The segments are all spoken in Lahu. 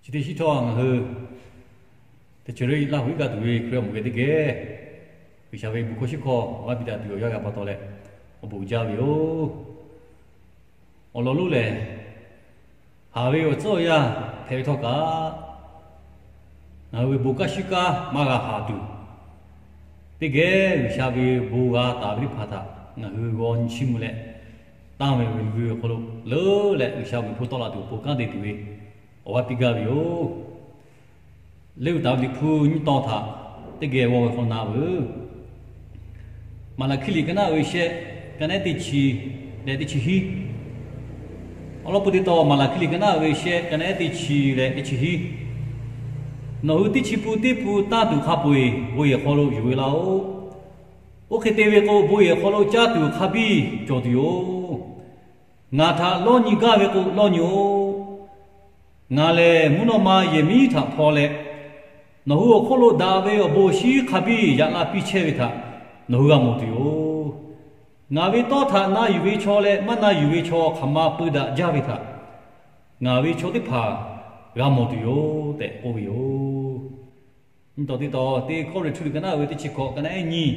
Chi teˇ shiˉ htawˇ ngaˬ hui teˇ ceuˬ le Laˇ huˍ iˉ kaˆ tuˬ ve Hkriꞈ yaˇ awˬ moˍ geh teˇ geh G'uiˬsha ve bon hkawˇ shiˉ hkawˇ awˬ g'aˇ piˇ daꞈ tuˬ awˬ yanˇ g'a pa taw leh awˬ bon jaˇ ve yoˬ. Awˬ lawn lonˉ lehˬ, haˍ ve awˬ tcuhˉ awˬ yanˇ hpehꞈ ve htawˇ kaꞈ, ngaˬ hui ve bon kanˉ shiˉ kanˉ maˇ g'a haˍ tuˬ, teˇ geh G'uiˬsha ve bon g'a taˍ ve teˇ hpaˍ htaꞈ ngaˬ hui g'aw nyi chiˇ mvuh leh, tanˇ ve awˬ hk'aw lo leuˉ leh G'uiˬsha ve liꞈ hpu tawˆ la tuˬ awˬ pon kanˉ te tuˬ ve awˬ g'aˇ piˇ gaˇ ve yoˬ. Leuˉ taˍ ve liꞈ hpu nyiˇ tawn htaꞈ teˇ geh g'aw ve hk'aw na veuˬ. Maˍlaˍhkiˆ liꞈ ka naˆ ve shehˆ, ka naˆ ehˉ teˇ chi leh teˇ chi hiˉ. Awˬ lawn peu teˇ tawn Maˍlaˍhkiˆ liꞈ ka naˆ ve shehˆ, ka naˆ ehˉ teˇ chi leh teˇ chi hiˉ. Nawˬ hui teˇ chi pun teˇ pun tanˇ tuˬ hk'a peu-eˬ bon yehˬ hk'aw lo yuˬ ve laˇ-oˆ. Oˇ hk'e te ve k'o, bon yehˬ hk'aw lo caˇ tuˬ hk'a biˇ cawˬ tuˬ yoˬ. Ngaˬ htaꞈ lawˇ nyi gaˇ ve k'o, lawˇ nyi-oˆ. Ngaˬ lehˬ mvuhˇ naw ma yehˬ miˉ htaꞈ hpaw leh, nawˬ hui awˬ hk'oˆ lo daꞈ ve awˬ bon shinˉ hk'a biˇ yaꞈ la piˇ chehˇ ve htaꞈ nawˬ hui g'a mawˬ tuˬ yoˬ. Ngaˬ ve tawˇ htaꞈ na yuˬ ve chaw leh maˇ na yuˬ ve chaw hk'aˬ ma peu daꞈ jaˇ ve htaꞈ ngaˬ ve chaw teˇ hpaˍ g'a mawˬ tuˬ yoˬ tehꞈ k'oˆ ve yoˬ. Nyi taw teˇ tawn teˇ Kawˇrenˍhtuˆ liꞈ ka naˆ ve teˇ chi hkawꞈ, ka naˆ ehˉ nyiˇ.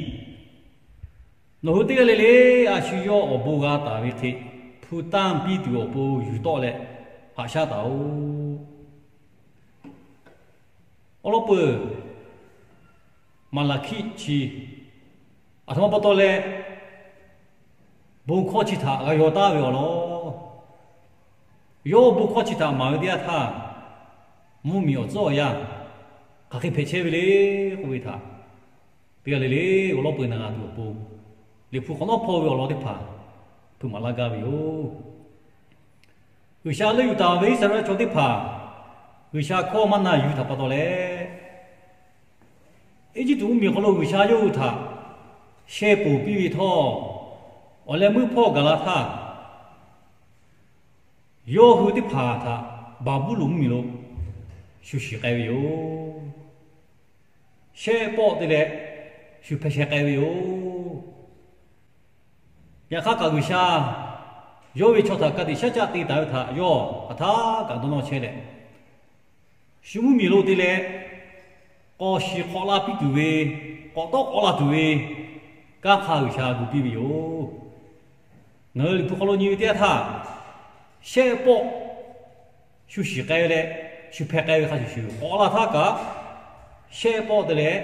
Nawˬ hui teˇ g'aˇ le le a shu yawˇ awˬ bon g'a taˍ ve hk'e, hpu tanˇ piˇ tuˬ awˬ pon yuˬ tawˆ leh haꞈ shaˉ taˍ-oꞈ. Awˬ lawn peu-eˬ, Maˍlaˍhkiˆ chi aˬ htoꞈ ma pa taw leh bon hkawˇ chi htaꞈ g'a yaw taˍ ve awˬ lawn, yawˇ bon hkawˇ chi htaꞈ maˍ ve teˇ yanˇ htaˇ, mvuhˇmiˬ awˬ tcuhˉ awˬ yanˇ hk'aˬ hk'e hpehꞈ chehˇ ve le k'oˆ ve htaꞈ teˇ g'aˇ le le awˬ lawn peu-eˬ na g'a tuˬ awˬ pon, liꞈ hpu hk'awꞈ nawˉ hpawˇ ve awˬ lawn teˇ hpaˍ hpeuꞈ maˍ laˇ gaˇ ve yoˬ. G'uiˬsha leuˆ yuˬ taˍ ve Iˉsaˍreˍlaˆ chaw teˇ hpaˍ G'uiˬsha hkawˇ maˇ na yuˬ htaꞈ pa taw leh, Eˇjiˇtuꞈ mvuhˇmiˬ hk'aw lo G'uiˬsha yawˇ hui htaꞈ sheh ponˬ piˇ ve htawˇ, awˬ leh meuˇ hpawˇ gaˬ la htaˇ, yawˇ hui teˇ hpaˍ htaꞈ Baˍbuˍlonˍ mvuhˇmiˬ lo shu shiˍ k'ai ve yoˬ. Shehˆ pawˆ te leh shu hpeh sheh k'ai ve yoˬ. Yaꞈ hk'aˇ kaꞈ G'uiˬsha yawˇ ve chaw htaꞈ ka tiꞈ shaˉ caˆ te taˍ ve htaꞈ yawˇ hk'aˬ htaˇ kaꞈ dawˇ nawˇ chehˇ leh, shu mvuhˇmiˬ lo te leh k'awꞈ shiˍ k'awꞈ la piˇ tuˬ ve, k'awꞈ tawˆ k'awꞈ la tuˬ ve kanˉ hk'a G'uiˬsha gu piˇ ve yoˬ. Ngaˬ hui liꞈ hpu hk'aw lo nyi ve teˇ yanˇ htaˇ, shehˆ pawˆ shu shiˍ k'ai ve leh shu hpeh k'ai ve hk'a shuˍ shuˍ k'awꞈ la htaˇ kaꞈ, shehˆ pawˆ te leh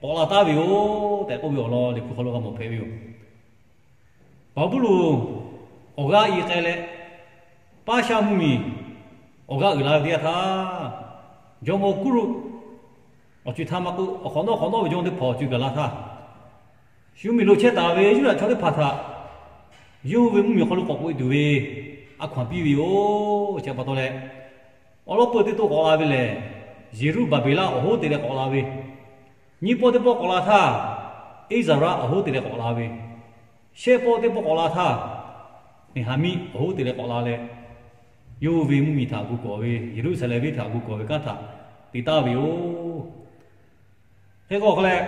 k'awꞈ la taˍ ve yoˬ tehꞈ k'oˆ ve awˬ lawn liꞈ hpu hk'aw lo g'a mawˬ hpehꞈ ve yoˬ. Baˍbuˍlonˍ awˬ g'aˇ i k'ai leh, Paˉshaˆ mvuhˇmiˬ awˬ g'aˇ uiˍ la ve teˇ yanˇ htaˇ, jawˇmawˇ Kuˉruˆ awˬ co-e htaˇ maˇ k'oˆ, awˬ hk'awꞈ nawˉ hk'awꞈ nawˉ ve jawˇmawˇ teˇ hpaˍ awˬ co-e gaˬ la htaˇ, shu mvuhˇmiˬ lo chehˇ taˍ ve Yuˇdaꞈ chaw teˇ hpaˍ htaꞈ yawˇ hui ve mvuhˇmiˬ hk'aw lo k'awꞈ k'oꞈ e tuˬ ve a hkaw-anˬ piˇ ve yoˬ. Chi pa taw leh, awˬ lawn peu teˇ to k'awꞈ la ve lehˬ, Yeˍruˆbaˍbeˍlaˆ awˬ hoˉ te leh k'awꞈ la ve, nyiˇ pawˆ teˇ pawˆ k'awꞈ la htaˇ, Eˇzaˍraˆ awˬ hoˉ te leh k'awꞈ la ve, shehˆ pawˆ teˇ pawˆ k'awꞈ la htaˇ, Neˍhaˍmiˆ awˬ hoˉ te leh k'awꞈ la leh, yawˇ hui ve mvuhˇmiˬ htaꞈ gu kawˍ ve, Yeˍruˆsaˍlehnˍ venˇ htaꞈ gu kawˍ ve kanˉ htaꞈ te taˍ ve yoˬ. Hk'e k'o hk'aw leh,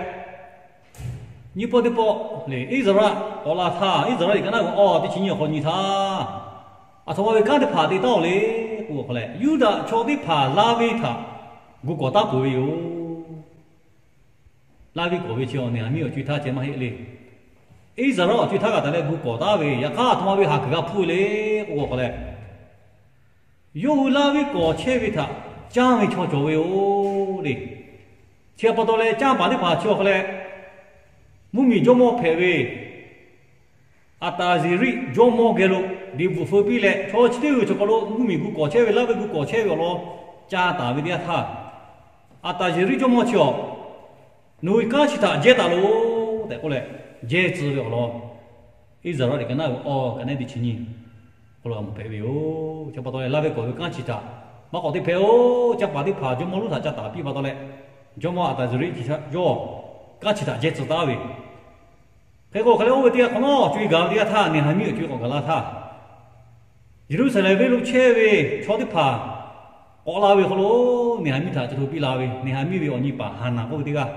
nyiˇ pawˆ teˇ pawˆ le Eˇzaˍraˆ k'awꞈ la htaˇ, Eˇzaˍraˆ liꞈ ka naˆ ve awˬ teˇ chi nyi awˬ hk'aw nyi htaˇ, aˬ htoꞈ ma ve kanˉ teˇ hpaˍ te taˉ-oˬ le k'o hk'aw leh, Yuˇdaꞈ chaw teˇ hpaˍ laˇ venˇ htaꞈ gu kawˍ taˉ peuˬ ve yoˬ. Laˇ venˇ kawˍ ve chi Neˍhaˍmiˆ awˬ co-e htaˇ ceh maˇ heˆ le. Eˇzaˍraˆ awˬ co-e htaˇ g'a taˍ leh gu kawˍ taˉ ve, yaꞈ hk'aˇ aˬ htoꞈ ma ve haˍ kuiˬ g'a hpuˇ le k'o hk'aw leh, yawˇ hui laˇ venˇ kawˍ chehˇ ve htaꞈ canˇ ve chaw cawˬ ve yoˬ le. Chi pa taw leh canˇ paˍ teˇ hpaˍ chi awˬ hk'aw leh, mvuhˇmiˬ jawˇmawˇ hpehꞈ ve Aˍtaˍzeˍriˆ jawˇmawˇ geh lo liꞈ bvuhꞈ feu piˇ leh, chaw chi teˇ g'uiˬ chi hk'aw lo mvuhˇmiˬ gu kawˍ chehˇ ve, laˇ venˇ gu kawˍ chehˇ ve awˬ lawn ca taˍ ve teˇ yanˇ htaˇ, Aˍtaˍzeˍriˆ jawˇmawˇ chi awˬ, nawˬ hui kanˉ chi htaꞈ jehˇ taˍ loˬ tehꞈ k'oˆ leh, jehˇ tcuh ve awˬ lawn Eˇzaˍraˆ liꞈ ka naˆ ve awˬ ka naˆ teˇ chi nyi hk'aw lo g'a mawˬ hpehꞈ ve yoˬ. Chi pa taw leh laˇ venˇ kawˍ ve kanˉ chi htaꞈ maˇ k'awꞈ te hpehꞈ-oˬ. Canˇ paˍ teˇ hpaˍ jawˇmawˇ lonˉ htaꞈ ca taˍ piˇ pa taw leh, jawˇmawˇ Aˍtaˍzeˍriˆ chi yawˇ kanˉ chi htaꞈ jehˇ tcuh taˉ ve. Hk'e k'o hk'aw leh oˇ ve teˇ yanˇ hk'awꞈ nawˉ co-e gaˬ ve teˇ yanˇ htaˇ, Neˍhaˍmiˆ awˬ co-e k'awꞈ gaˬ la htaˇ, Yeˍruˆsaˍlehnˍ venˇ lo chehˇ ve chaw teˇ hpaˍ k'awꞈ la ve hk'aw lo, Neˍhaˍmiˆ htaꞈ ca hto piˇ la ve, Neˍhaˍmiˆ ve awˬ nyi paˍ Haˍnaˍ k'oˆ ve teˇ g'aˇ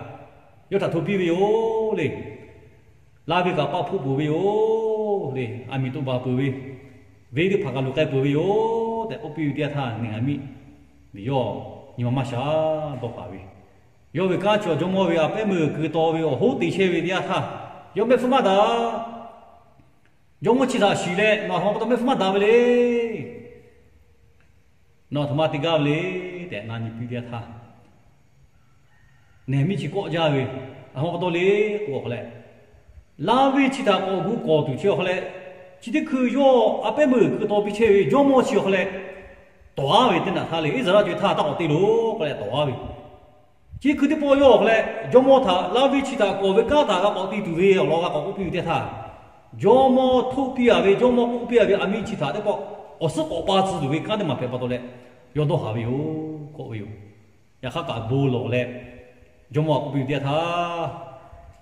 yawˇ htaꞈ hto piˇ ve yoˬ le. Laˇ venˇ kaꞈ paˆ hpoˆ peuˬ ve yoˬ le. Aˬ miˍ to baˬ peuˬ ve, venˇ teˇ hpaˍ kaꞈ luˬ k'ai peuˬ ve yoˬ tehꞈ k'oˆ piˇ ve teˇ yanˇ htaˇ, Neˍhaˍmiˆ Yawˇ nyi ma maˇ sha dawˇ paˍ ve, yawˇ ve kanˉ chi awˬ jawˇmawˇ ve a pehˉ meuˇ keu taw ve awˬ hoˉ te chehˇ ve teˇ yanˇ htaˇ, yawˇ mehˆ hpfuhˇ maˇ daꞈ. Jawˇmawˇ chi htaꞈ shiˍ leh nawˬ aˬ htoꞈ ma pa taw mehˆ hpfuhˇ maˇ daꞈ ve le. Nawˬ aˬ htoꞈ ma te gaˇ ve le tehꞈ na nyi piˇ teˇ yanˇ htaˇ, Neˍhamiˆ chi kawˆ jaˇ ve, aˬ htoꞈ ma pa taw le k'o, awˬ hk'aw leh, Laˇviˆ chi htaꞈ k'awꞈ gu kawˍ tuˬ chi awˬ hk'aw leh, chi teˇ hkui yawˇ a pehˉ meuˇ keu taw piˇ chehˇ ve jawˇmawˇ chi awˬ hk'aw leh, tawˍ aˉ ve teˇ naꞈ htaˇ le, Iˉsaˍreˍlaˆ co-e htaˇ taˇ k'awꞈ te loˬ k'oˆ leh tawˍ aˉ ve, chi hkui teˇ pawˆ yawˇ awˬ hk'aw leh jawˇmawˇ htaꞈ Laˇviˆ chi htaꞈ kawˍ ve kanˉ htaꞈ g'a k'awꞈ te tuˬ ve awˬ lawn g'a k'awꞈ k'oˆ piˇ ve teˇ htaˇ, jawˇmawˇ htoˆ piˇ a ve, jawˇmawˇ k'oˆ piˇ a ve a miˇ chi htaꞈ teˇ pawˆ awˬ suhˉ k'awꞈ pa tcuh tuˬ ve kanˉ teˇ maˬ hpehꞈ pa taw leh, yawˇ dawˇ haˍ ve yoˬ k'oˆ ve yoˬ. Yaꞈ hk'aˇ kaꞈ bon lawˬ leh, jawˇmawˇ htaꞈ k'oˆ piˇ ve teˇ yanˇ htaˇ,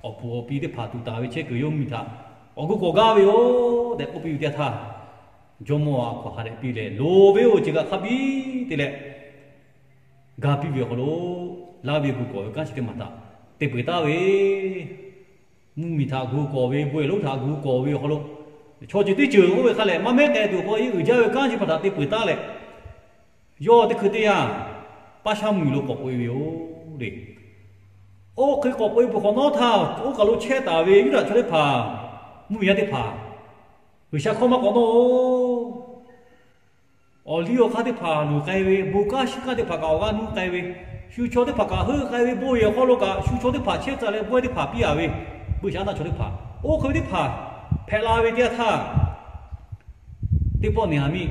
awˬ puˍ awˬ pi teˇ hpaˍ tuˬ taˍ ve chehˇ kuiˬ yawˇ mvuhˇmiˬ htaꞈ awˬ gu kawˍ gaˇ ve yoˬ tehꞈ k'oˆ piˇ ve teˇ yanˇ htaˇ, jawˇmawˇ a hkaw ha dehꞈ piˇ leh, Loˍ ve yoˬ, chi kaꞈ hk'a biˇ te leh ga piˇ ve awˬ hk'aw lo, Laˇviˆ gu kawˍ ve kanˉ chi teˇ maˬ htaꞈ te peuˬ taˉ ve, mvuhˇmiˬ htaꞈ gu kawˍ ve, bon yehˬ lonˉ htaꞈ gu kawˍ ve awˬ hk'aw lo, chaw ceuˬ teˇ ceuˬ oˇ ve hk'a leh maˇ mehˉ k'ai tuˬ k'o, iˉ uiˍ jaˇ ve kanˉ chi hpaˍ htaꞈ te peuˬ taˉ leh, yawˇ teˇ hkui teˇ yanˇ paˇ shaˉ mvuhˇmiˬ lo k'awꞈ k'oꞈ e ve yoˬ le. Oˇ hk'e k'awꞈ k'oꞈ e peuˬ hk'awꞈ nawˉ htaˇ, oˇ kaˬ lo chehˇ taˍ ve Yuˇdaꞈ chaw teˇ hpaˍ, mvuhˇmiˬ yaˇ teˇ hpaˍ, G'uiˬsha hkawˇ maˇ k'awꞈ nawˇ-oˬ. Awˬ liˇ awˬ hk'aˇ teˇ hpaˍ luˬ k'ai ve, bon kanˉ shiˉ kanˉ teˇ hpaˍ kaꞈ awˬ g'aˇ nuˇ k'ai ve, shu chaw teˇ hpaˍ kaꞈ heuˆ k'ai ve, bon yehˬ hk'aw lo kaꞈ shu chaw teˇ hpaˍ chehˇ tcuh leh bawehˇ teˇ hpaˍ piˇ a ve, buiˇshaˆaˉnaˆ chaw teˇ hpaˍ, oˇ hk'e ve teˇ hpaˍ hpehꞈ la ve teˇ yanˇ htaˇ, teˇ pawˆ Neˍhamiˆ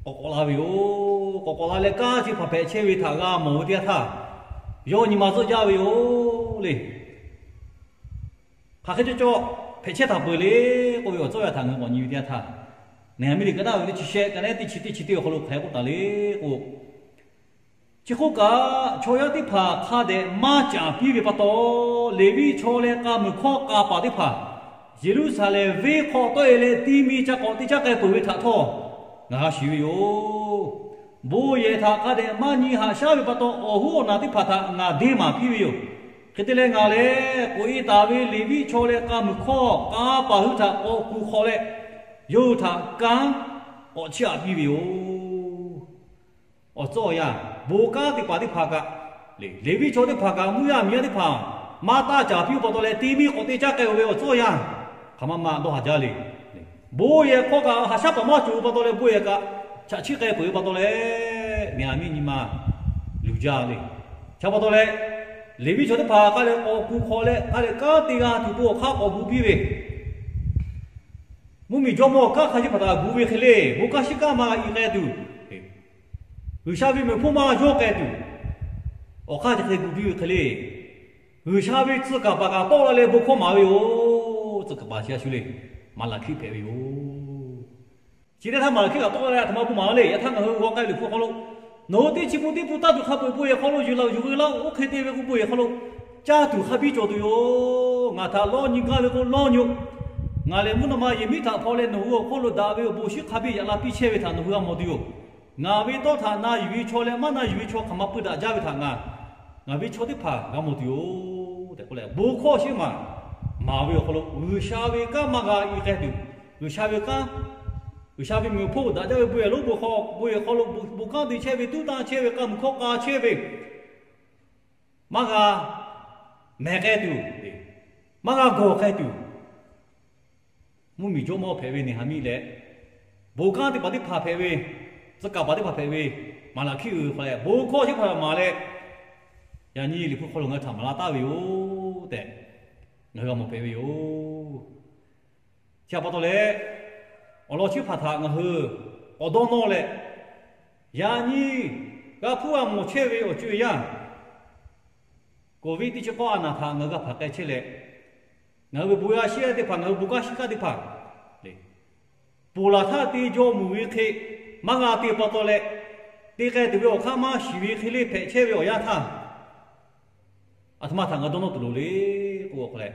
k'awꞈ k'awꞈ la ve yoˬ. K'awꞈ k'awꞈ la leh kanˉ chi hpaˍ hpehꞈ chehˇ ve htaꞈ g'a mawˬ ve teˇ yanˇ htaˇ, yawˇ nyi ma zuhˆ jaˇ ve yoˬ le. Hk'aˬ hk'e cawˇ cawˇ hpehꞈ chehˇ htaꞈ peuˬ le k'oˆ ve awˬ tcuhˇ yaˇ htaꞈ ngaˬ hui k'awꞈ nyi ve teˇ yanˇ htaˇ, Neˍhamiˆ liꞈ ka naˉ ve teˇ chi shehˆ ka naˉ teˇ chi teˇ chi teˇ awˬ hk'aw lo hk'aˬ hk'e k'oˆ taˍ le k'o, chi hk'oˆ kaꞈ chaw yaˇ teˇ hpaˍ hk'a dehꞈ maˇ caˍ piˇ ve pa taw, Leˍviˆ chaw leh k'a muiˬ hkawˇ k'a paˍ teˇ hpaˍ Yeˍruˆsaˍlehnˍ venˇ hk'aw tawˆ e leh ti mi ca k'awꞈ te caˇ k'ai peuˬ ve htaꞈ htawˇ, ngaˬ g'a shiˍ ve yoˬ. Bon yehˬ htaꞈ hk'a dehꞈ maˇ nyi haꞈ shaˉ ve pa taw, awˬ hoˉ awˬ naˬ teˇ hpaˍ htaꞈ ngaˬ deˇ maˍ piˇ ve yoˬ. Hk'e te leh ngaˬ lehˬ, k'oꞈ e taˍ ve Leˍviˆ chaw leh k'a muiˬ hkawˇ k'a paˍ hui htaꞈ k'awꞈ kuˬ hk'awꞈ leh, yawˇ hui htaꞈ kanˉ k'awꞈ chiˇ aꞈ piˇ ve yoˬ. Awˬ tcuhˇ awˬ yanˇ, bon kanˉ te paˍ teˇ hpaˍ kaꞈ, Leˍviˆ chaw teˇ hpaˍ kaꞈ, mvuhˇ yaˇ miˬ yaˇ teˇ hpaˍ maˇ taˆ caˍ piˇ pa taw leh, ti mi k'awꞈ te caˇ k'ai-o ve awˬ tcuhˇ awˬ yanˇ, hk'aˬ ma ma dawˇ haˍ jaˇ le. Bon yehˬ hk'aw kaꞈ haꞈ shaˉ paˍ maˇ cawˬ pa taw leh, bon yehˬ kaꞈ chaꞈ chiˆ k'ai peuˬ ve pa taw leh, Neˍhamiˆ nyi ma luˬ jaˇ le. Chi pa taw leh, Leˍviˆ chaw teˇ hpaˍ k'a leh k'awꞈ kuˬ hk'awꞈ leh, k'a leh kanˉ te g'a tuˬ to awˬ hk'aˇ k'awꞈ gu piˇ ve, mvuhˇmiˬ jawˇmawˇ kanˉ hk'a shuˍ hpaˍ htaꞈ gu ve hk'e le, bon kanˉ shiˉ kanˉ maˇ g'a iˉ k'ai tuˬ, G'uiˬsha ve meuꞈ hponˇ maˇ yawˇ k'ai tuˬ, awˬ hk'aˇ chi hk'e gu piˇ ve hk'e le. G'uiˬsha ve tcuh kaˍ paˍ kaꞈ tawˆ la leh bon hkawˇ maˍ ve yoˬ. Tcuh kaˍ paˍ chi a shu le, Maˍlaˍhkiˆ hpehꞈ ve yoˬ. Chi teˇ htaˇ Maˍlaˍhkiˆ kaꞈ tawˆ la leh, aˬ htoꞈ ma bon maˍ ve le. Yaꞈ htaˇ ngaˬ hui g'aw k'ai ve liꞈ hpu hk'aw lo, nawˬ hui teˇ chi pun teˇ pun taˇ tuˬ hk'a peu-eˬ bon yehˬ hk'aw lo yuˬ laˬ yuˬ ve laˇ-oˬ. Oˇ hk'e te ve k'o, bon yehˬ hk'aw lo caˇ tuˬ hk'a biˇ cawˬ tuˬ yoˬ. Ngaˬ htaꞈ lawˇ nyi gaˇ ve k'o lawˇ nyi-oˆ. Ngaˬ lehˬ mvuhˇ naw ma yehˬ miˉ htaꞈ hpaw leh nawˬ hui awˬ hk'oˆ lo daꞈ ve awˬ bon shiˉ hk'a biˇ yaꞈ la piˇ chehˇ ve htaꞈ nawˬ hui g'a mawˬ tuˬ yoˬ. Ngaˬ ve tawˇ htaꞈ na yuˬ ve chaw leh maˇ na yuˬ ve chaw hk'aˬ ma pui daꞈ jaˇ ve htaꞈ ngaˬ, ngaˬ ve chaw teˇ hpaˍ g'a mawˬ tuˬ yoˬ tehꞈ k'oˆ leh, bon hkawˇ shiˉ maˍ, maˍ ve awˬ hk'aw lo G'uiˬsha ve kanˉ maˇ g'a iˉ k'ai tuˬ, G'uiˬsha ve kanˉ, G'uiˬsha ve meuꞈ hponˇ daꞈ jaˇ ve bon yehˬ lonˉ bon hk'aw, bon yehˬ hk'aw lo bon kanˉ te chehˇ ve, tuˉ tanˇ chehˇ ve, k'a muiˬ hkawˇ k'a chehˇ ve, maˇ g'a mehˬ k'ai tuˬ, maˇ g'a gawˬ k'ai tuˬ, mvuhˇmiˬ jawˇmawˇ hpehꞈ ve Neˍhamiˆ leh, bon kanˉ te paˍ teˇ hpaˍ hpehꞈ ve, tcuh kaˍ paˍ teˇ hpaˍ hpehꞈ ve Maˍlaˍhkiˆ uiˍ hk'a leh bon hkawˇ shiˉ hpaˍ maˍ leh, yaꞈ nyi liꞈ hpu hk'aw lo ngaˬ hui htaꞈ maˍ laˇ taˍ ve yoˬ tehꞈ, ngaˬ hui g'a mawˬ hpehꞈ ve yoˬ. Chi htaꞈ pa taw leh, awˬ lawn chi hpaˍ htaꞈ ngaˬ hui k'awꞈ dawˇ nawˇ leh, yaꞈ nyi g'a hpuˇ g'a mawˬ chehˇ ve awˬ co-e yanˇ, Covid teˇ chi k'awˇ a naˬ htaꞈ ngaˬ hui g'a hpanˍ k'ai chehˇ leh, ngaˬ hui ve bon yaˇ shiˉ yaˇ teˇ hpaˍ, ngaˬ hui bon kanˉ shiˉ kanˉ teˇ hpaˍ le, ponˬ laˬ htaˇ te jaw mvuhˬ ve hk'e maˇ g'a te pa taw leh, te k'ai tuˬ ve awˬ hk'aˇ maˇ shiˍ ve hk'e le hpehꞈ chehˇ ve awˬ yanˇ htaˇ, aˬ htoꞈ ma htaꞈ ngaˬ hui dawˇ nawˇ tuˬ loˍ le k'o, awˬ hk'a leh,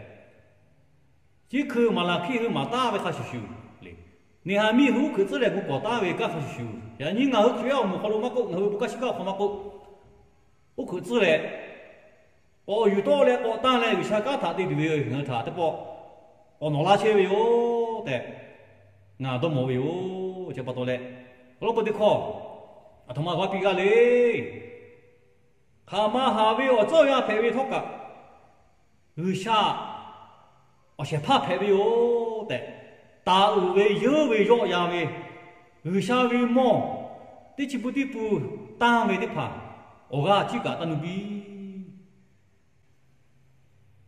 chi hkui Maˍlaˍhkiˆ hui maˍ taˍ ve hk'a shuˍ shuˍ le, Neˍhamiˆ hui uˉ hkuiꞈ tcuhˉ leh gu kawˍ taˍ ve kanˉ hk'a shuˍ shuˍ, yaꞈ nyi ngaˬ hui Hkriꞈ yaˇ awˬ moˍ hk'aw lo maˇ k'oˆ, ngaˬ hui ve bon kanˉ shiˉ kanˉ awˬ hk'aw maˇ k'oˆ, uˉ hkuiꞈ tcuhˉ leh k'awꞈ yuˬ tawˆ leh k'awꞈ tanˇ leh G'uiˬsha kanˉ htaꞈ te tuˬ ve ngaˬ hui htaꞈ teˇ pawˆ k'awꞈ nawꞈ laˇ chehˇ ve yoˬ tehꞈ ngaˬ dawˇ mawˬ ve yoˬ. Chi pa taw leh, awˬ lawn peu teˇ hkawˇ, Aˬ htoꞈ ma g'a piˇ g'aˇ le. Hk'aˬ ma haˍ ve awˬ tcuhˉ awˬ yanˇ hpehꞈ ve htawˇ kaꞈ, G'uiˬsha awˬ shehˍ hpaˇ hpehꞈ ve yoˬ tehꞈ, taˍ uiˍ ve yeuˉ ve yawˆ yan ve, G'uiˬsha ve mawˇ teˇ chi pun teˇ pun tanˇ ve teˇ hpaˍ awˬ g'aˇ chiˉ kaꞈ taˇ nuˇ piˇ.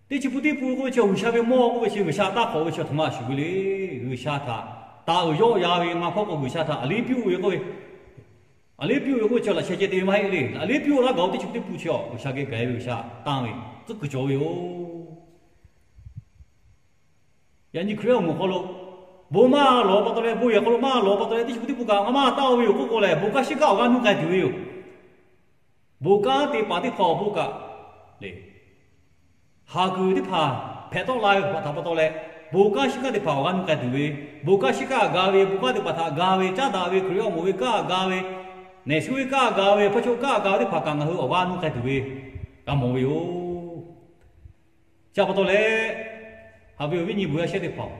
Teˇ chi pun teˇ pun k'oˆ ve chi G'uiˬsha ve mawˇ k'oˆ ve chi G'uiˬsha taˇ hk'awꞈ ve chi aˬ htoꞈ ma shuˍ ve le. G'uiˬsha htaꞈ taˍ uiˍ yawˆ yan ve maˇ hkawˇ k'o, G'uiˬsha htaꞈ a liˇ piˇ-oˆ ve k'oˆ ve, a liˇ piˇ-oˆ ve k'oˆ ve chi laꞈ sheh ceh te ve maˇ heˆ le. A liˇ piˇ-oˆ laˇ gaˬ-oˬ, teˇ chi pun teˇ pun chi G'uiˬsha geh gaˬ-e ve G'uiˬsha tanˇ ve tcuhˉ kuiˬ cawˬ ve yoˬ. Yaꞈ nyi Hkriꞈ awˬ moˍ hk'aw lo bon maˇ lawˬ pa taw leh, bon yehˬ hk'aw lo maˇ lawˬ pa taw leh, teˇ chi pun teˇ pun kaꞈ maˇ maˇ taˇ-o ve yoˬ k'oˆ k'o lehˬ, bon kanˉ shiˉ kanˉ awˬ g'aˇ nuˇ k'ai tuˬ ve yoˬ. Bon kanˉ te paˍ teˇ hpaˍ awˬ bon kaꞈ le, haˍ kuiˬ teˇ hpaˍ hpehꞈ tawˆ la ve htaꞈ pa taw leh, bon kanˉ shiˉ kanˉ teˇ hpaˍ awˬ g'aˇ nuˇ k'ai tuˬ ve, bon kanˉ shiˉ kanˉ a ga ve, bon kanˉ teˇ hpaˍ htaꞈ ga ve, caˉ daꞈ ve Hkriꞈ awˬ moˍ ve kanˉ a ga ve, nehˬ shu ve kanˉ a ga ve, hpaˇ chaw kanˉ a ga ve teˇ hpaˍ kaꞈ ngaˬ hui awˬ g'aˇ nuˇ k'ai tuˬ ve g'a mawˬ ve yoˬ. Chi pa taw leh, haꞈ ve awˬ viˉ nyi bon yaˇ shehˍ teˇ hpaˍ-oˬ,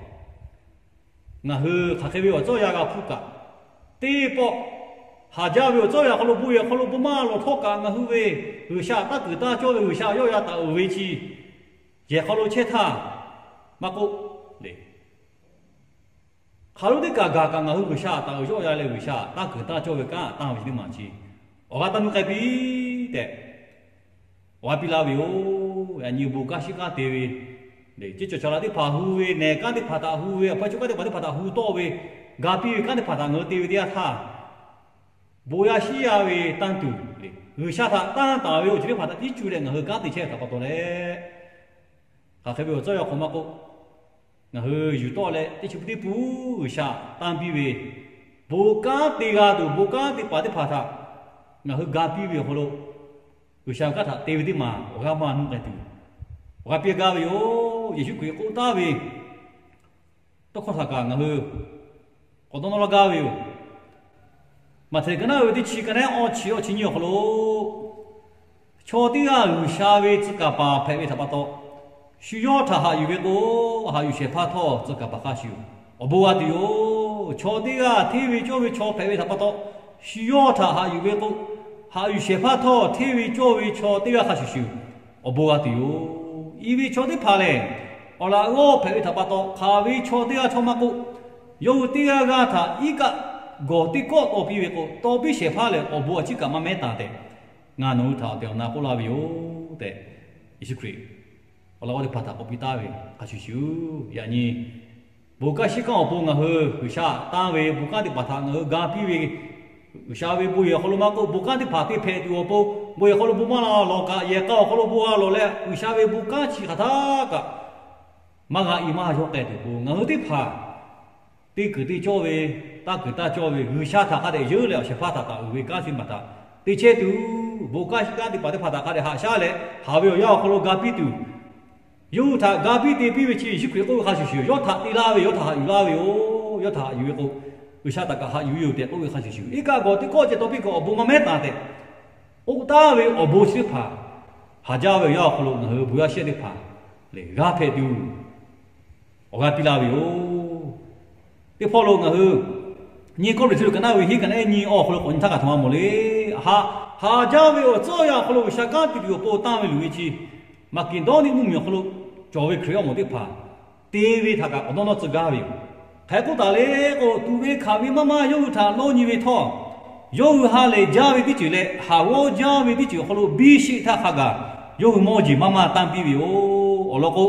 ngaˬ hui hk'aˬ hk'e ve awˬ tcuhˉ awˬ yanˇ g'a hpuˇ kaꞈ, teˇ pawˆ haˍ jaˇ ve awˬ tcuhˉ awˬ yanˇ hk'aw lo bon yehˬ hk'aw lo bon maˇ lawˬ htawˇ kaꞈ ngaˬ hui ve G'uiˬsha taˇ kuiˬ taˇ cawˇ ve G'uiˬsha yawˆ yan taˍ uiˍ ve chi yehˬ hk'aw lo chehˇ htaˇ maˇ k'oˆ le, hk'aˬ lo teˇ kaꞈ gaˬ kaꞈ ngaˬ hui G'uiˬsha taˍ uiˍ yawˆ yan leh G'uiˬsha taˇ kuiˬ taˇ cawˇ ve kanˉ tanˇ ve chi teˇ maˬ chi awˬ g'aˇ taˇ nuˇ k'ai piˇ tehꞈ awˬ g'aˇ piˇ laˇ ve yoˬ. Yaꞈ nyi bon kanˉ shiˉ kanˉ te ve, ceˇ cawˬ chaˍ laꞈ teˇ hpaˍ hu ve, nehˬ kanˉ teˇ hpaˍ htaꞈ hu ve, hpaˇ chaw kanˉ teˇ hpaˍ teˇ hpaˍ htaꞈ hu tawˆ ve, ga piˇ ve kanˉ teˇ hpaˍ htaꞈ ngaˬ hui te ve teˇ yanˇ htaˇ, bon yaˇ shiˉ yaˇ ve tanˇ tuˬ le, G'uiˬsha htaꞈ tanˇ taˍ ve awˬ ceuˬ teˇ hpaˍ htaꞈ tiˉ cuˇ leh ngaˬ hui kanˉ te chehˇ ve htaꞈ pa taw leh, hk'aˬ hk'e ve awˬ tcuhˉ awˬ yanˇ hk'aw maˇ k'oˆ, ngaˬ hui yuˬ tawˆ leh teˇ chi pun teˇ pun G'uiˬsha tanˇ piˇ ve, bon kanˉ te g'a tuˬ bon kanˉ te paˍ teˇ hpaˍ htaꞈ ngaˬ hui ga piˇ ve awˬ hk'aw lo, G'uiˬsha kanˉ htaꞈ te ve teˇ maˬ awˬ g'aˇ maˇ nuˇ k'ai tuˬ awˬ g'aˇ piˇ gaˇ ve yoˬ. Yeˍsuˆ Hkriꞈ k'oˆ taˍ ve tawˇ hkawˇ htaꞈ kaꞈ ngaˬ hui k'awꞈ dawˇ nawˇ laˇ gaˇ ve yoˬ. Maꞈhtehˍ ka naˉ ve teˇ chi ka naˉ awˇ chi awˇ chi nyiˇ awˬ hk'aw lo, chaw teˇ g'aˇ G'uiˬsha ve tcuh kaˍ paˍ hpehꞈ ve htaꞈ pa taw, shu yawˇ htaꞈ haꞈ yuˬ ve k'o, haꞈ yuˬ shehˍ hpaˇ htawˇ tcuh kaˍ paˍ hk'a shuˍ awˬ bon g'a tuˬ yoˬ. Chaw teˇ g'aˇ hteˇ ve cawˇ ve chaw hpehꞈ ve htaꞈ pa taw, shu yawˇ htaꞈ haꞈ yuˬ ve k'o, haꞈ yuˬ shehˍ hpaˇ htawˇ hteˇ ve cawˇ ve chaw teˇ g'aˇ hk'a shuˍ shuˍ awˬ bon g'a tuˬ yoˬ. I ve chaw teˇ hpaˍ lehˬ, awˬ laꞈ g'awˇ hpehꞈ ve htaꞈ pa taw, hk'aˬ ve chaw teˇ g'aˇ htawˇ maˇ k'oˆ, yawˇ hui teˇ g'aˇ g'aˇ htaꞈ iˉ kaˆ gawˬ teˇ kawˆ taw piˇ ve k'o, taw piˇ shehˍ hpaˇ lehˬ awˬ bon a ciˉ kaꞈ maˇ mehˉ taˍ tehꞈ, ngaˬ nawˬ hui htaꞈ awˬ tehˬ awˬ na k'oˆ laˇ ve yoˬ tehꞈ, Yeˍsuˆ Hkriꞈ awˬ laꞈ g'awˇ teˇ hpaˍ htaꞈ k'awꞈ piˇ taˍ ve hk'a shuˍ shuˍ, yaꞈ nyi bon kanˉ shiˉ kanˉ awˬ pon ngaˬ hui G'uiˬsha tanˇ ve, bon kanˉ teˇ hpaˍ htaꞈ ngaˬ hui ga piˇ ve, G'uiˬsha ve bon yehˬ hk'aw lo maˇ k'oˆ, bon kanˉ teˇ hpaˍ te hpehꞈ tuˬ awˬ pon, bon yehˬ hk'aw lo bon maˇ la lawˬ kaꞈ, yehˬ k'a awˬ hk'aw lo bon g'a lawˬ leh G'uiˬsha ve bon kanˉ chi hk'aˬ htaˇ kaꞈ maˇ g'a i maˇ yawˇ k'ai tuˬ awˬ pon, ngaˬ hui teˇ hpaˍ teˇ kuiˬ teˇ cawˇ ve, taˇ kuiˬ taˇ cawˇ ve G'uiˬsha htaꞈ hk'a dehꞈ yeuˉ leh awˬ shehˍ hpaˇ htaꞈ taˍ uiˍ ve kanˉ teˇ maˬ htaꞈ te chehˇ tuˬ, bon kanˉ shiˉ kanˉ teˇ hpaˍ teˇ hpaˍ htaꞈ hk'a dehꞈ haꞈ shaˉ leh, haˍ ve awˬ yanˇ awˬ hk'aw lo ga piˇ tuˬ, yawˇ hui htaꞈ ga piˇ te piˇ ve chi Yeˍsuˆ Hkriꞈ k'oˆ ve hk'a shuˍ shuˍ, yawˇ htaꞈ te laˇ ve, yawˇ htaꞈ haꞈ yuˬ laˇ ve yoˬ. Yawˇ htaꞈ haꞈ yuˬ ve k'o, G'uiˬsha htaꞈ kaꞈ haꞈ yuˬ ve yoˬ tehꞈ k'oˆ ve hk'a shuˍ shuˍ, iˉ kaˆ gawˬ teˇ kawˆ ceh taw piˇ kaꞈ awˬ bon maˇ mehˉ taˍ tehꞈ k'oˆ taˍ ve awˬ bon chi teˇ hpaˍ, haˍ jaˇ ve awˬ yanˇ awˬ hk'aw lo ngaˬ hui bon yaˇ shehˍ teˇ hpaˍ lehˬ g'a hpehꞈ tuˬ awˬ g'aˇ piˇ laˇ ve yoˬ. Teˇ hpawˇ lo ngaˬ hui nyiˇ Kawˇrenˍhtuˆ ka naˉ ve hiˉ ka naˉ nyi awˬ hk'aw lo k'awꞈ nyi htaˇ kaꞈ htoꞈ ma mawˬ le. Haˍ, haˍ jaˇ ve awˬ tcuhˉ awˬ yanˇ awˬ hk'aw lo G'uiˬsha kanˉ te tuˬ awˬ pon tanˇ ve luˬ ve chi, Maˍkeˍdawˇniˆ mvuhˇmiˬ awˬ hk'aw lo cawˬ ve Hkriꞈ awˬ moˍ teˇ hpaˍ te ve htaꞈ kaꞈ k'awꞈ dawˇ nawˇ tcuh gaˇ ve yoˬ. Hk'e k'oˆ taˍ le k'o, tuꞈ ve hkanˍ ve maˇ maˇ yawˇ hui htaꞈ lawˇ nyi ve htawˇ, yawˇ hui ha lehˬ jaˇ ve teˇ ceuˬ leh haˍ g'awˇ jaˇ ve teˇ ceuˬ awˬ hk'aw lo biˇ sheˆ htaˇ hk'a gaˬ yawˇ hui mawˇ jeˬ maˇ maˇ tanˇ piˇ ve yoˬ. Awˬ lawn k'o,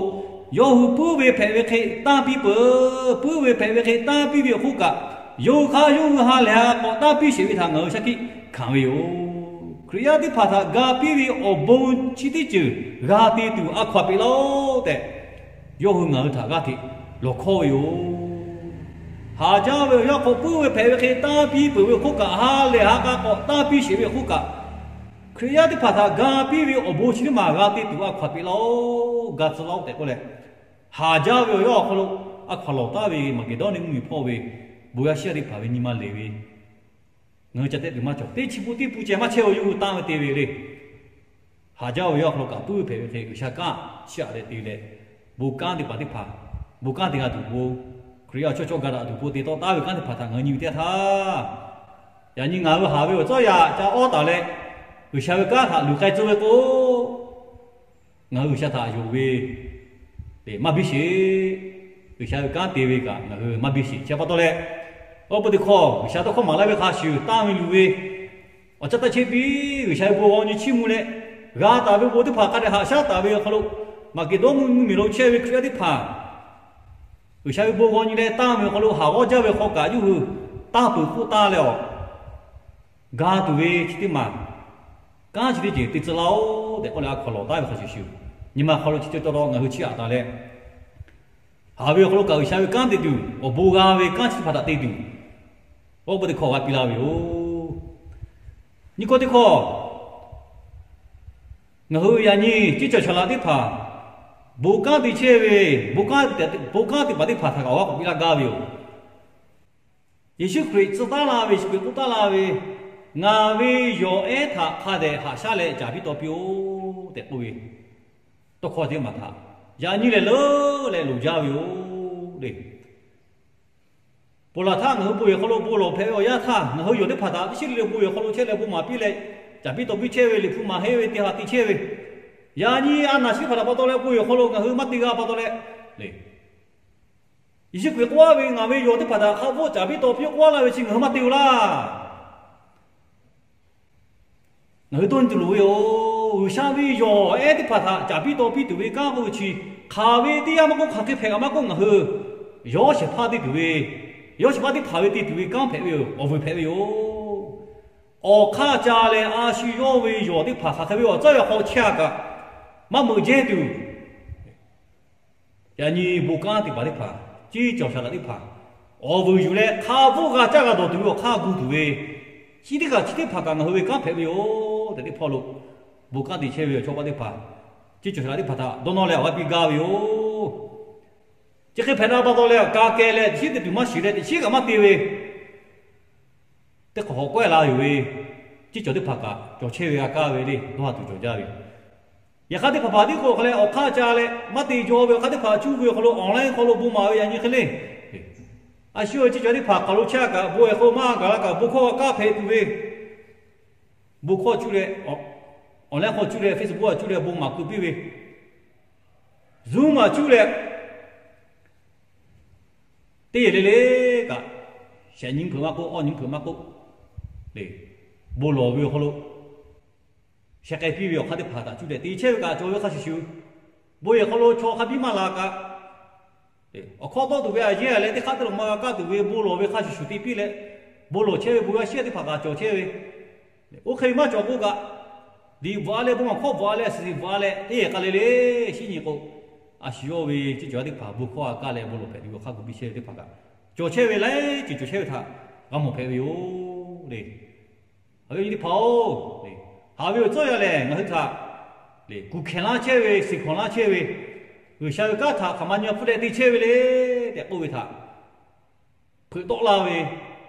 yawˇ hui puiˉ ve hpehꞈ ve hk'e tanˇ piˇ peuˬ. Puiˉ ve hpehꞈ ve hk'e tanˇ piˇ ve awˬ hk'oˆ kaꞈ, yawˇ hui hk'aˇ yawˇ hui ha lehˬ ha k'awꞈ tanˇ piˇ sheˍ ve htaꞈ ngaˬ hui shaˉ hkiˆ hkanˍ ve yoˬ. Hkriꞈ yaˇ teˇ hpaˍ htaꞈ ga piˇ ve awˬ bon chi teˇ ceuˬ g'a te tuˬ a hkaw-anˬ peꞈ laˇ-oˆ tehꞈ, yawˇ hui ngaˬ hui htaꞈ g'aˇ hteꞈ lawˬ hkawˇ ve yoˬ. Haˍ jaˇ ve awˬ yanˇ k'o, puiˉ ve hpehꞈ ve hk'e tanˇ piˇ peuˬ ve awˬ hk'oˆ kaꞈ, ha lehˬ ha k'a k'awꞈ tanˇ piˇ sheˍ ve awˬ hk'oˆ kaꞈ, Hkriꞈ yaˇ teˇ hpaˍ htaꞈ ga piˇ ve awˬ bon chi teˇ maˬ g'a te tuˬ a hkaw-anˬ peꞈ laˇ-oˆ, g'a tcuh laˇ-oˆ tehꞈ k'oˆ leh, haˍ jaˇ ve awˬ yanˇ awˬ hk'aw lo a hkaw-anˬ lawˬ taˍ ve Maˍkeˍdawˇniˆ mvuhˇmiˬ hpawˇ ve bon yaˇ shehˍ yaˇ teˇ hpaˍ ve nyi ma leˬ ve, ngaˬ hui ca tehˆ tuˬ maˇ cawˬ. Teˇ chi pun teˇ pun ceh maˇ chehˇ-oˬ, yawˇ hui tanˇ ve te ve le. Haˍ jaˇ ve awˬ yanˇ awˬ hk'aw lo kaꞈ puiˉ ve hpehꞈ ve hk'e G'uiˬsha kanˉ chiˇ aꞈ leh te leh, bon kanˉ teˇ hpaˍ teˇ hpaˍ, bon kanˉ te g'a tuˬ awˬ pon, Hkriꞈ yaˇ awˬ chawˇ chawˇ ga daꞈ tuˬ awˬ pon te tawˆ taˍ ve kanˉ teˇ hpaˍ htaꞈ ngaˬ hui nyi ve teˇ htaˇ, Yaꞈ nyi ngaˬ hui haˍ ve awˬ tcuhˉ yaꞈ ca awˉ taˍ leh, G'uiˬsha ve kanˉ htaꞈ luˬ k'ai tcuh ve k'o, ngaˬ hui G'uiˬsha htaꞈ yonˍ ve maˇ biˇ sheˍ. G'uiˬsha ve kanˉ te ve kaꞈ ngaˬ hui maˇ biˇ sheˍ. Chi pa taw leh, awˬ pon teˇ hkawˇ G'uiˬsha tawˇ hkawˇ maˍ laˇ ve hk'a shuˍ tanˇ ve luˬ ve awˬ caˇ taˇ chehˇ piˇ, G'uiˬsha ve bon g'aw nyi chiˇ mvuh leh g'a taˍ ve bon teˇ hpaˍ hk'a dehꞈ haꞈ shaˉ taˍ ve awˬ hk'aw lo, Maˍkeˍdawˇ mvuhˇmiˬ lo chehˇ ve Hkriꞈ yaˇ teˇ hpaˍ G'uiˬsha ve bon g'aw nyi leh tanˇ ve awˬ hk'aw lo haˍ g'awˇ jaˇ ve hk'aw kaꞈ yawˇ hui tanˇ peuˬ k'oˆ taˇ leh awˬ, ga tuˬ ve chi teˇ maˬ kanˉ chi teˇ ceuˬ te tcuh laˇ-oˆ tehꞈ k'oˆ leh a hkaw lawˬ taˉ ve hk'a shuˍ shuˍ, nyi ma hk'aw lo chi cawˇ cawˇ taw ngaˬ hui chiˇ aꞈ taˍ leh, haˍ ve awˬ hk'aw lo kaꞈ G'uiˬsha ve kanˉ te tuˬ, awˬ bon g'a ve kanˉ chi teˇ hpaˍ htaꞈ te tuˬ, awˬ pon teˇ hkawˇ g'a piˇ laˇ ve yoˬ. Nyi k'o teˇ hkawˇ, ngaˬ hui yaꞈ nyi ceˇ cawˬ shaˍ laꞈ teˇ hpaˍ, bon kanˉ te chehˇ ve, bon kanˉ te paˍ teˇ hpaˍ htaꞈ kaꞈ awˬ g'aˇ k'awꞈ piˇ laˇ gaˇ ve yoˬ. Yeˍsuˆ Hkriꞈ tcuh taˉ la ve, Yeˍsuˆ Hkriꞈ k'oˆ taˉ la ve, Ngaˬ ve yawˬ ehˉ htaꞈ hk'a dehꞈ haꞈ shaˉ leh caˍ piˇ taw piˇ-oˆ tehꞈ k'oˆ ve tawˇ hkawˇ teˇ maˬ htaꞈ yaꞈ nyi lehˬ leuˉ leh loˍ jaˇ ve yoˬ le. Ponˬ laˬ htaˇ ngaˬ hui bon yehˬ hk'aw lo bon lawˬ hpehꞈ ve awˬ yanˇ htaˇ, ngaˬ hui yawˬ teˇ hpaˍ htaꞈ teˇ shiˉ le le bon yehˬ hk'aw lo chehˇ leh bon maˍ piˇ leh, caˍ piˇ taw piˇ chehˇ ve, liꞈ hpu maˍ henˇ ve, te ha te chehˇ ve, yaꞈ nyi a naˬ chi teˇ hpaˍ htaꞈ pa taw leh bon yehˬ hk'aw lo ngaˬ hui maˇ te g'a pa taw leh, Yeˍsuˆ Hkriꞈ k'oˆ laˇ ve, Ngaˬ ve yawˬ teˇ hpaˍ htaꞈ hk'a bvuhˆ caˍ piˇ taw piˇ k'oˆ laˇ ve chi ngaˬ hui maˇ te-oˬ laˇ. Ngaˬ hui dawˇ nyi tuˬ loˍ ve yoˬ. G'uiˬsha ve yawˬ ehˉ teˇ hpaˍ htaꞈ caˍ piˇ taw piˇ tuˬ ve kanˉ k'oˆ ve chi, hk'aˬ ve teˇ yanˇ maˇ k'oˆ, hk'aˬ hk'e hpehꞈ kaꞈ maˇ k'oˆ, ngaˬ hui yawˇ shehˍ hpaˇ te tuˬ ve, yawˇ shehˍ hpaˇ teˇ hpaˍ ve te tuˬ ve kanˉ hpehꞈ ve yoˬ. Awˬ vuiˬ hpehꞈ ve yoˬ. Awˬ hk'aˇ ca leh a shu yawˇ ve yawˬ teˇ hpaˍ hk'aˬ hk'e ve awˬ tcuhˉ ve hk'aw chehˇ a kaꞈ, maˇ meuꞈ jehˇ tuˬ, yaꞈ nyi bon kanˉ te paˍ teˇ hpaˍ, ceˇ cawˬ shaˍ laꞈ teˇ hpaˍ, awˬ vuiˬ yuˬ leh hk'a bvuhˆ g'a caˇ g'a dawˬ tuˬ ve awˬ hk'aˇ gu tuˬ ve, chi teˇ kaꞈ chi teˇ hpaˍ kaꞈ ngaˬ hui ve kanˉ hpehꞈ ve yoˬ tehꞈ teˇ hpawˇ lo, bon kanˉ te chehˇ ve awˬ chawˇ paˆ teˇ hpaˍ, ceˇ cawˬ shaˍ laꞈ teˇ hpaˍ htaꞈ dawˇ nawˇ leh awˬ g'aˇ piˇ gaˇ ve yoˬ. Chi hk'e hpehꞈ la pa taw leh, ka keh leh teꞈ chiˉ te tuˬ maˇ shiˍ leh teꞈ chiˉ kaꞈ maˇ te ve, teˇ hk'awꞈ hk'awꞈ kawehˇ la yuˬ ve, ceˇ cawˬ teˇ hpaˍ kaꞈ cawˬ chehˇ ve g'a kaˇ ve le, dawˇ ha tuˬ cawˬ jaˇ ve. Yaꞈ hk'aˇ teˇ hpaˍ hpaˍ tiˉ k'o hk'a leh awˬ hk'aˇ ca leh maˇ te jaw ve awˬ hk'aˇ teˇ hpaˍ cuˇ ve awˬ hk'aw lo online hk'aw lo bon maˍ ve yaꞈ nyi hk'e le. A shu ceˇ cawˬ teˇ hpaˍ hk'aˬ lo chehˇ a kaꞈ, bon ehˬ hk'aw maˇ gaˬ la kaꞈ, bon hkawˇ g'a kaˇ hpehꞈ tuˬ ve, bon hkawˇ cuˇ leh, online hk'aw cuˇ leh, Facebook a cuˇ leh bon maˍ keu piˇ ve, Zoom a cuˇ leh, teˇ yehˬ le le kaꞈ, shehˍ nyi hpeuꞈ maˇ k'oˆ, awˇ nyi hpeuꞈ maˇ k'oˆ, bon lawˬ ve awˬ hk'aw lo sheh k'ai piˇ ve awˬ hk'aˇ teˇ hpaˍ htaꞈ cuˇ leh te chehˇ ve kaꞈ cawˬ ve hk'a shuˍ shuˍ, bon yehˬ hk'aw lo chaw hk'a biˇ maˇ la kaꞈ, awˬ hkawˇ tawˆ tuˬ ve a yehˬ leh teˇ hk'aˇ teˇ lawˬ ma g'a kaˇ tuˬ ve bon lawˬ ve hk'a shuˍ shuˍ te piˇ leh, bon lawˬ chehˇ ve bon g'a shiˉ teˇ hpaˍ kaꞈ cawˬ chehˇ ve, oˇ hk'e ve maˇ cawˬ k'oˆ kaꞈ, liꞈ bvuhꞈ a leh bon maˍ hkawˇ bvuhꞈ a leh a suhˍ bvuhꞈ a leh teˇ yehˬ k'a le le, shinˉ nyi k'o, a shu yawˇ ve ceˇ cawˬ teˇ hpaˍ bon hkawˇ g'a kaˇ leh bon lawˬ hpehꞈ tuˬ ve awˬ hk'aˇ gu piˇ chehˇ ve teˇ hpaˍ kaꞈ, cawˬ chehˇ ve laiˉ ceuˬ cawˬ chehˇ ve htaꞈ g'a mawˬ hpehꞈ ve yoˬ le. Awˬ viˉ awˬ nyi teˇ hpaˍ-oˬ, haꞈ ve awˬ tcuhˉ yaˇ lehˬ ngaˬ hui htaꞈ kuˬ hkehˬ laˇ chehˇ ve, shiˍ hkawnˍ laˇ chehˇ ve, G'uiˬsha ve kanˉ htaꞈ hk'aˬ ma nyi a hpfuhˇ leh te chehˇ ve le tehꞈ k'oˆ ve htaꞈ hpeuꞈ tawˆ laˇ ve